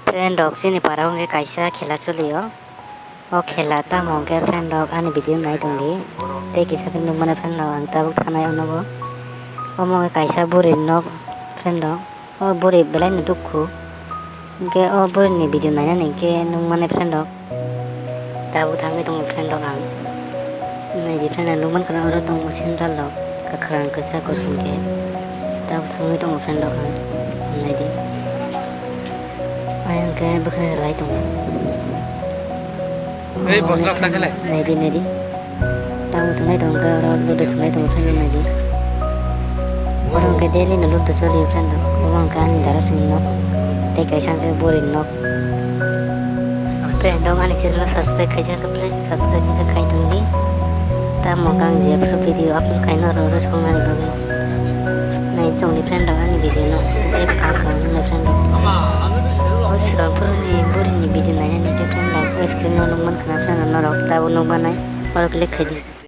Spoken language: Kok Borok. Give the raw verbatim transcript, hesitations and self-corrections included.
Friend rok, chini para o hwnkhe kaisa khela choli o. O khela tamo hwnkhe friend rok ani video nai tongdi. Tei kisa khe nukmani friend rok ang tabuk thanai o nogo. Omo hwnkhe kaisa buri nok friend rok. O buri belai no dukhu. Hwnkhe o buri ni video nainani hwnkhe nukmani friend rok. Tabuk thangwi tongo friend rok ang. Naidi friend rok nukmankha oro tongo sandal rok kwkhwrang kwchak kosom khe. Tabuk thangwi tongo friend rok ang. Naidi. Ayang khe bwkha lai tongo. Ei, bosok ta khe le. Naidi, naidi. Tabuk thwnglai tongo khe oro ludo thwnglai tongo friend rok naidi. Oro hwnkhe daily no ludo choli friend rok. Omo hwnkhe ani dara songni nok. Tei kaisa hwnkhe buri nok. Friend rok ani channel o subscribe khaijak khe please subscribe khe khai tongdi. Tamo khe ang jephru video upload khaina oro oro songnani bagwi. Nai tongdi friend rok ani video no. Tei bwkha bwkha wngmani friend rok. O swkang phuru ni buri ni video nainani khe friend rok o screen o nukmankha na friend rok norok tabuk nukmanai oro click khaidi.